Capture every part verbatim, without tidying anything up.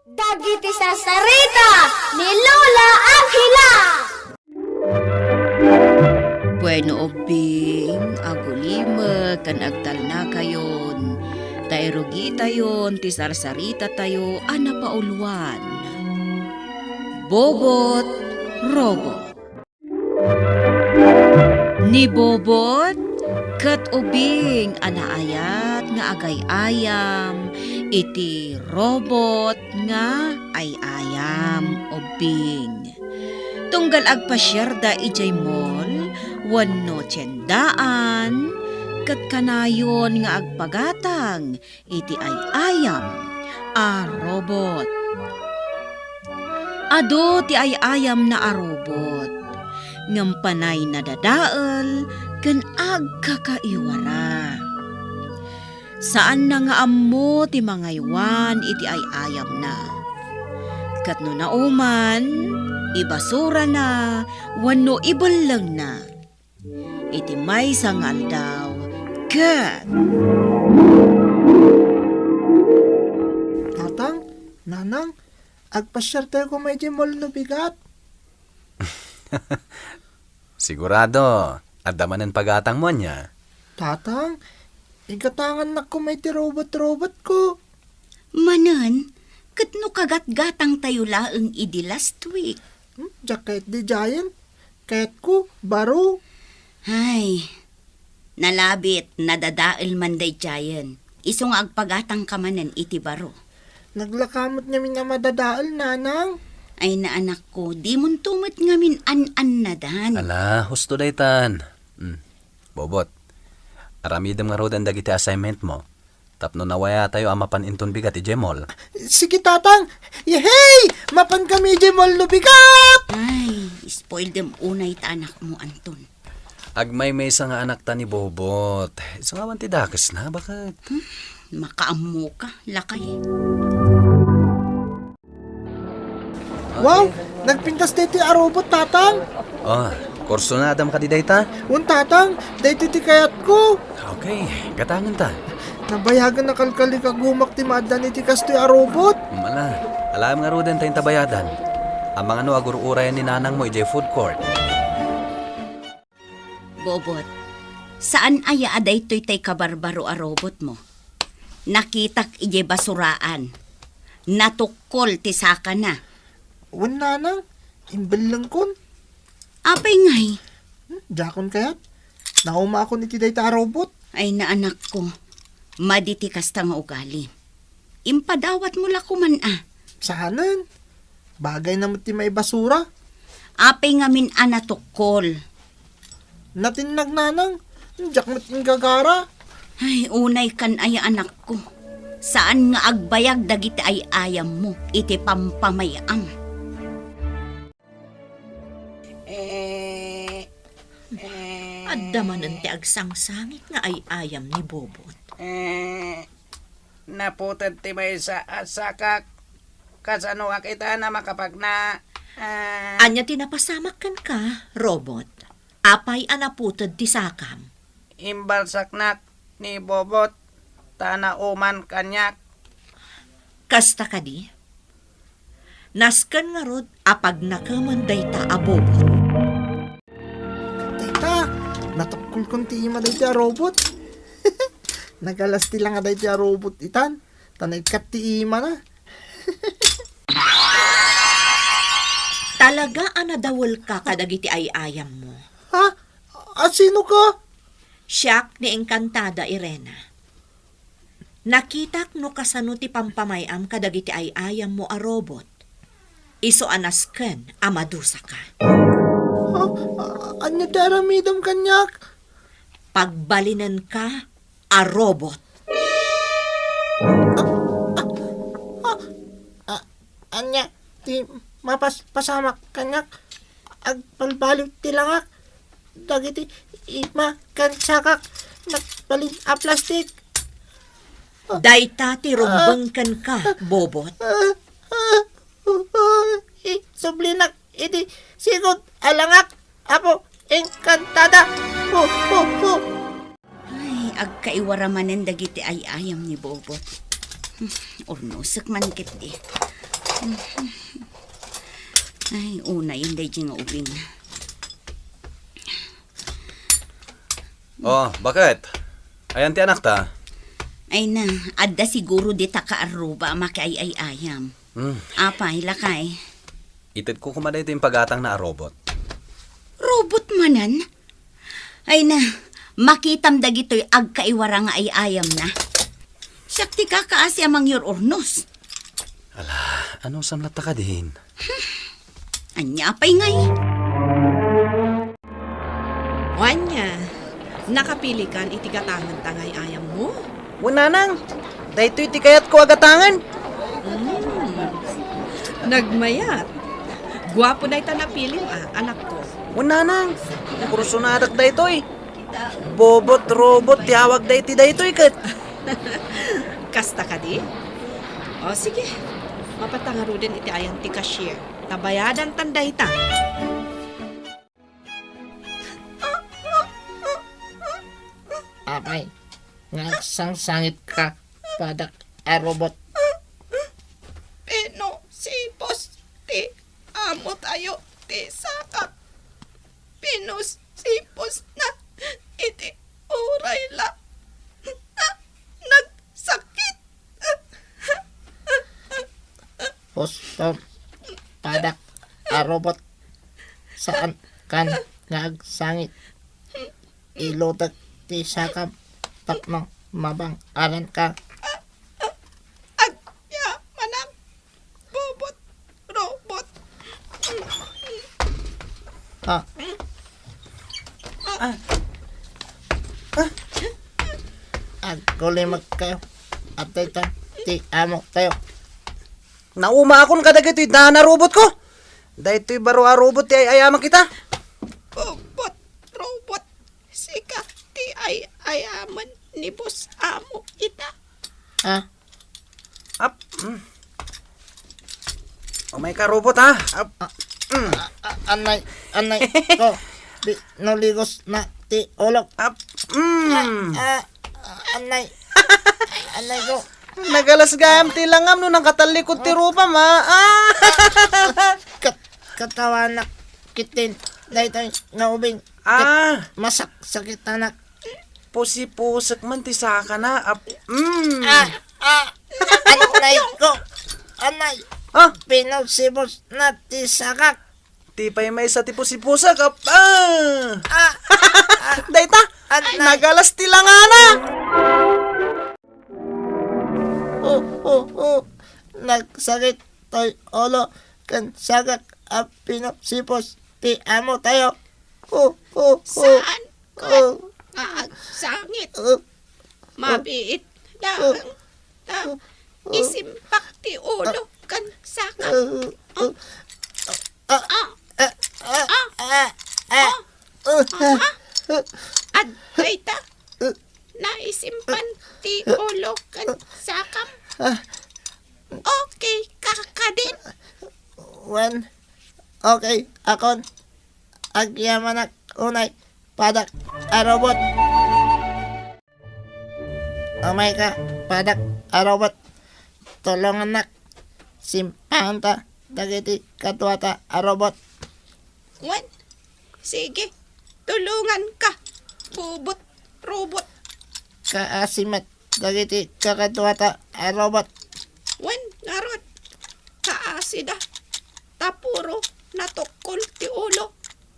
Dagiti sarsarita ni Lola Angela. Bueno, ubbing, agulimek ken agtalnakayon, ta irugitayon ti sarsarita tayo a napauluan. Bobot, Robot. Ni Bobot ket ubbing a naayat nga agay-ayam iti robot nga ay-ayam, ubbing. Tunggal agpasiarda idiay mall wenno tiendaan, ket kanayon nga agpagatang iti ay-ayam a robot. Adu ti ay-ayamna a robot, ngem panay nadadael ken agkakaiwara. Saanna nga ammo ti mangaywan iti ay-ayamna. Ket no nauman, ibasurana wenno ibellengna. Iti maysa nga aldaw, ket Tatang, Nanang, agpasiartayo koma idiay mall no bigat. Sigurado, adda manen pagatangmo ania? Tatang, igatangannak koma iti robot-robotko. Manen, ket no kagatgatangtayo laeng idi last week. Hmm, diak kayat di Giant. Kayatko, baro. Ay, nalabit, nadadael man day Giant. Isu nga agpagatangka manen iti baro. Naglaka met ngamin a madadael, Nanang. Ay, naanakko, dimonto met ngamin an-annadan. Ala, husto daytan. Hmm. Bobot, aramidem ngaruden dagiti assignmentmo. Tapno nawayatayo a mapan inton bigat idiay mall. Sige, Tatang! Yehey! Mapankami idiay mall no bigat! Ay, spoil dem unay ta anakmo, Anton. Agmaymaysa nga anakta ni Bobot. Isu nga awan ti dakesna, baket? Hmm, makaammoka, lakay. Wow! Nagpintas daytoy a robot, Tatang! Oh, kursunadam kadi dayta? Wen, Tatang, daytoy ti kayatko. Okay, gatangenta. Nabayagan a kalkalikagumak ti maaddan iti kastoy a robot. Mala, alaem ngaruden ta inta bayadan. Amangan no agur-urayan ni nanangmo idiay food court. Bobot, saan aya a daytoy tay kabarbaro a robotmo? Nakitak idiay basuraan. Natukkol ti sakana. Wen, Nanang, imbellengkon. Apay ngay? Hmm, diakon kayat. Naumaakon iti dayta a robot. Ay, naanakko. Madi ti kasta nga ugali. Impadawatmo la koman a. Saanen. Bagayna met ti maibasura. Apay ngamin a natukkol? Natinnag, Nanang. Diak met inggagara. Ay, unaykan aya, anakko. Saan nga agbayag dagiti ay-ayammo iti pampamay-am. Eh, eh. Adda manen ti agsangsangit nga ay-ayam ni Bobot. Eh, naputed ti maysa a sakak. Kasanoak ita a makapagna? Ah. Ania ti napasamak kenka, Robot? Apay a naputed ti sakam? Imbalsaknak ni Bobot ta nauman kaniak. Kasta kadi? Nasken ngarud a pagnakemen dayta a Bobot. Dayta, natukkolkon ti ima dayta a robot. Nagalas ti langa dayta a robot itan, ta naikkat ti imana. Talaga a nadawelka kadagiti ay-ayammo. Ha? A, sinoka? Siak ni Encantada Irena. Nakitak no kasano ti pampamay-am kadagiti ay-ayammo a robot. Isu a nasken a madusaka. A, a, ania ti aramidem kaniak? Pagbalinenka a robot. A, a, a, a, ania ti mapas-, pasamak kaniak? Agbalbaliw ti langak. Dagiti ima ken sakak nagbalin a plastik. Dayta ti rumbeng kenka, Bobot. Ah, ah, ah, isublinak iti sigud a langak, Apo Encantada. Hu, hu, hu. Ay, agkaiwara manen dagiti ay-ayam ni Bobot. Hmm, urnosek man ketdi. Ay, unayen daydi nga ubing. Oh, baket? Ayan ti anakta? Ay na, adda siguro dita kaarruba a makiay-ay-ayam. Hmm. Apay, lakay? Itedko koma daytoy impagatangna a robot. Robot manen? Ay na, makitam dagitoy agkaiwara nga ay-ayamna. Siak ti kakaasi a mangyur-urnos. Ala, anusam latta kadin? Ania pay ngay? O ania, nakapilikan iti gatanganta nga ay-ayammo? Wen nanang, daytoy ti kayatko a gatangen. Mm. Nagmayat. Guapo dayta napilim a, anakko. Wen nanang, kursonadak daytoy. Bobot robot ti awag daytoy, daytoy ket. Kasta kadi? O, sige. Mapata ngaruden iti ayan ti cashier. Ta bayadantan dayta. Apay, nga agsangsangitka, padak a robot. Pinusipos ti amo tayo ti sakak. Pinusipos na iti uray la. Nagsakit. Husto, padak a robot. Saan kan nga agsangit. Ilutek ti sakam tapno mabang-aranka. Agyamanak, bobot, robot. Ah. Ah. Ah. Agkulimekkayo. Adtoy ta ti amo tayo. Naumaakon kadagitoy dana robot ko. Daytoy baro a robot ti ay-ayaman kita. Bobot, robot. Sika ti ay-ayaman ni boss amo ita. Ah. Ap. Mm. Umayka, robot, ha? Ap. Mm. Ah, ah, anay, anay ko. Di, naligos na ti ulok. Ap. Mm. Ah, ah, anay. Anay ko. Nagalas gayam ti langam no nakatallikod ti rupam, ha? Ah. Kat-, katawanak kitin. Daytoy nga ubing. Ah. Masaksakitanak. Pusipusek man ti sakana, ap-, mm. Ah, ah, anay ko. Anay. Ah. Pinusipos na ti sakak. Ti pay maysa ti pusipusek, ap-, ah. Ah, ah, dayta, anay. Nagalas ti langana. Oh, oh, oh. Nagsakit toy ulo ken sakak a pinusipos ti amo tayo. Oh, oh, oh. Saan? Ket nga agsangit. Mabiit laeng ta isimpak ti ulo ken sakak. Ah. Ah. Ah. Ah. Adtoy ta. Naisimpan ti ulo ken sakam. Okay ka kadin? Wen, okay akon. Agyamanak unay, padak a robot. Umayka, padak a robot. Tulongannak. Simpanganta dagiti kaduata a robot. Wen, sige. Tulonganka, bobot, robot. Kaasi met dagiti kakaduata a robot. Wen, ngarud, kaasida. Ta puro natukkol ti ulo,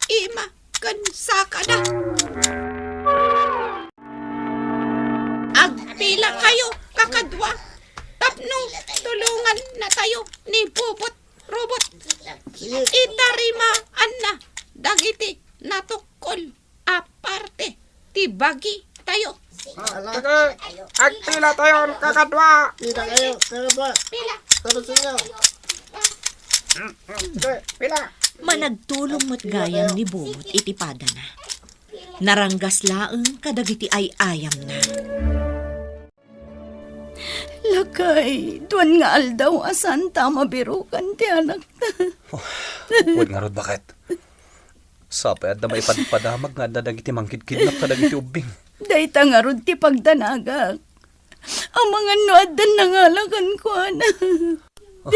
ima, ken sakada. Agpilakayo, kakadua, tapno tulongannatayo ni Bobot Robot. Itarimaanna dagiti natukkol a parte ti bagi tayo. Ah, sige. Agpila tayon, kakadua. Pila kayo, kakadua. Pila. Tapos inyo. Mm, mm, sige, pila. Managtulong met gayam ni Bobot iti padana. Naranggas laeng kadagiti ay-ayamna. Lakay, duan nga aldaw a saanta a mabirukan ti anakta. Oh, wen ngarud, baket. Sapay adda maipadpadamag nga adda dagiti mangkidkidnap kadagiti ubbing. Dayta ngarud ti pagdanagak. Amangan no addan nangala kenkuana. Oh,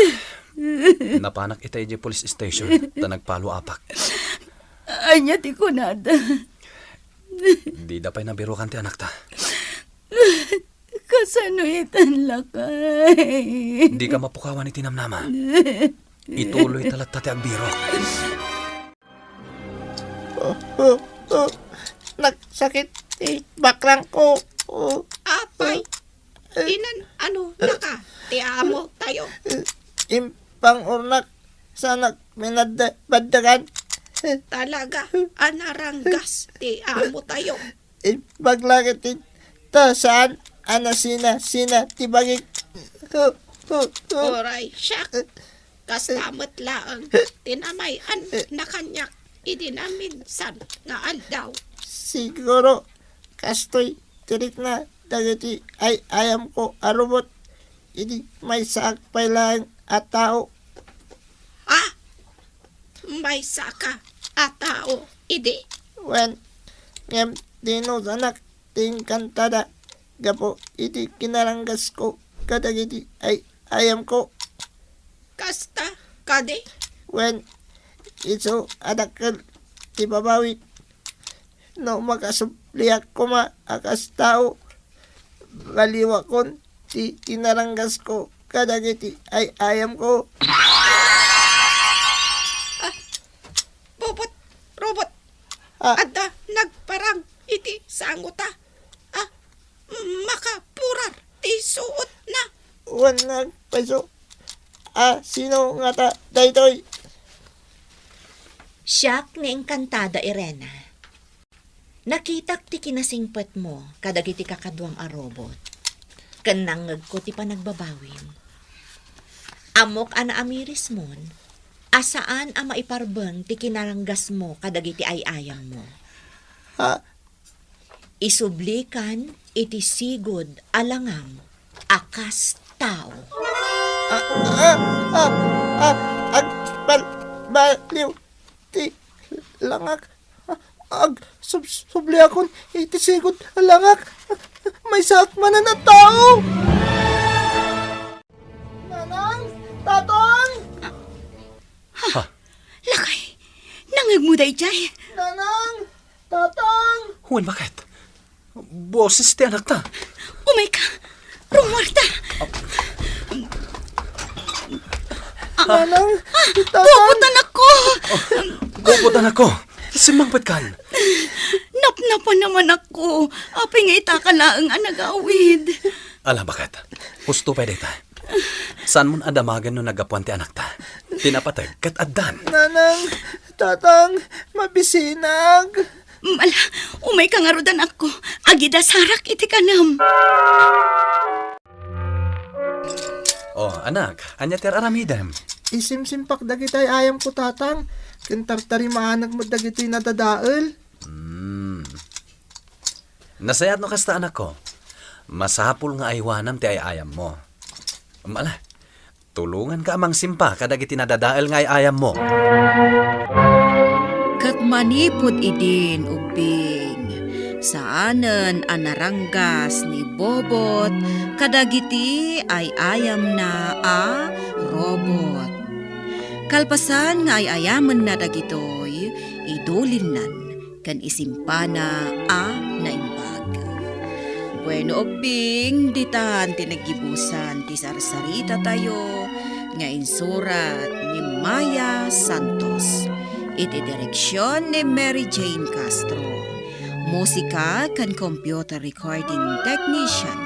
Napanak ita idiay police station ta nagpalo-apak. Ania ti kunada? Dida pay nabirukan ti anakta. Kasano itan, lakay? Dika mapukawan iti namnama. Ituloyta latta ti agbirok. Oh, oh, oh. Nagsakit ti baklangko. Oh. Apay, inan-anonaka ti amo tayo? Impangurnak, saanak pinadda-, baddagan. Talaga a naranggas ti amo tayo. Imbag la ketdi ta saan a nasina-sina ti bagik. Uray, siak. Kasta met laeng ti namay-annaka kaniak idi naminsan nga aldaw. Siguro, kastoy ti rikna dagiti ay-ayamko a robot idi maysaak pay laeng a tao. Ha? Maysaka a tao idi? Wen, ngem dinusanak ti engkantada gapu iti kinaranggasko kadagiti ay-ayamko. Kasta kadi? Wen, isu a dakkel ti babawi. No makasubliak koma a kas tao, baliwakon ti kinaranggasko kadagiti ay-ayamko. Ah, Bobot, Robot, Ah. Adda nagparang iti sangota. Ah, makapurar ti suotna. Wen nagpayso. Ah, sino ngata daytoy? Siak ni Encantada, Irena. Nakitak ti kinasingpetmo kadagiti kakaduam a robot, ken nangngegko ti panagbabawim. Ammok a naamirismon a saan a maiparbeng ti kinaranggasmo kadagiti ay-ayammo. Ha? Isublikan iti sigud a langam a kas tao. Ah, ah, ah, ah, agbal-, baliw ti langak. Ag-, sub-, subliakon iti sigud a langak. Maysaak manen a tao. Nanang! Tatang! Ha? Lakay, nangngegmo daydiay? Nanang! Tatang! Wen, baket? Boses ti anakta. Umayka! Rumuarta! Nanang! Ah, Tatang! Bobot, anakko! Bobot, anakko! Simmangpetkan! Napnapan naman, anakko. Apay nga itaka laeng a nagawid? Ala, baket? Husto pay dayta. Saanmon a damagen no naggapuan ti anakta. Ti napateg ket addan. Nanang, Tatang, mabisinak. Ala, umayka ngarud, anakko. Agidasarak iti kanem. Oh, anak, ania ti ar-aramidem? Isimsimpak dagiti ay-ayamko, Tatang. Ken tartarimaannak met dagiti nadadael. Hmm. Nasayaat no kasta, anakko. Masapul nga aywanam ti ay-ayammo. Ala, tulonganka a mangsimpa kadagiti nadadael nga ay-ayammo. Ket manipud idin, ubbing, saanen a naranggas ni Bobot kadagiti ay-ayamna a robot. Kalpasan nga ay-ayamenna dagitoy, idulinnan ken isimpana a naimbag. Bueno, ubbing, ditan ti naggibusan ti sarsarita tayo nga insurat ni Maya Santos, iti direksion ni Mary Jane Castro, musika ken computer recording technician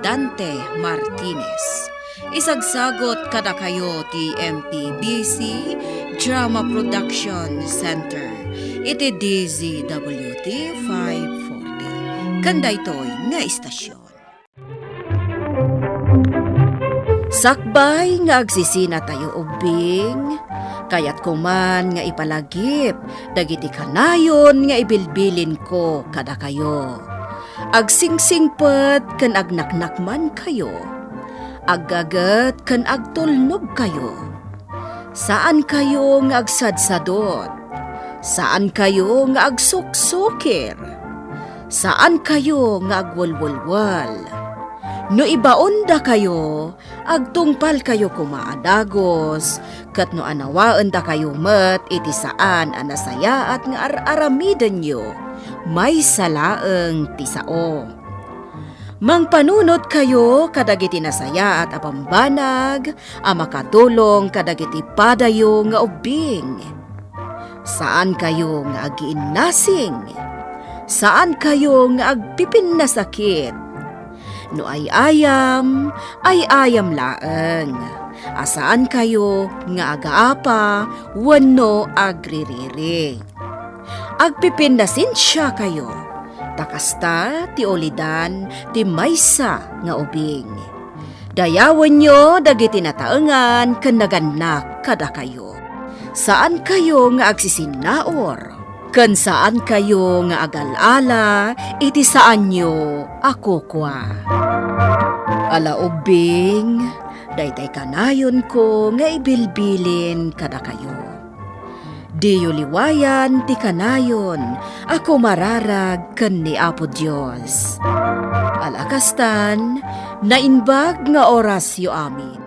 Dante Martinez. Isagsagot kadakayo ti M P B C Drama Production Center iti D Z W T five forty. Ken daytoy nga istasyon. Sakbay nga agsisinatayo, ubbing, kayatko man nga ipalagip dagiti kanayon nga ibilbilinko kadakayo. Agsingsingpet ken agnaknakmankayo. Aggaget ken agtulnogkayo. Saankayo nga agsadsadot. Saankayo nga agsuksukir. Saankayo nga agwelwelwel. No ibaondakayo, agtungpalkayo koma a dagus, ket no anawaendakayo met iti saan a nasayaat nga ar-aramidenyo, maysa laeng ti sao. Mangpanunotkayo kadagiti nasayaat a bambanag a makatulong kadagiti padayo nga ubbing. Saankayo nga agiinnasing. Saankayo nga agpipinnasakit. No ay-ayam, ay-ayam laeng. A saankayo nga agaapa wenno agririri. Agpipinnasensiakayo, ta kasta ti ulidan ti maysa nga ubing. Dayawenyo dagiti nataengan ken nagannak kadakayo. Saankayo nga agsisinnaur, ken saankayo nga agal-ala iti saanyo a kukua. Ala ubbing, daytay kanayonko nga ibilbilin kadakayo. Diyo liwayan ti kanayon a kumararag ken ni Apo Dios. Ala kastan, naimbag nga orasyo amin.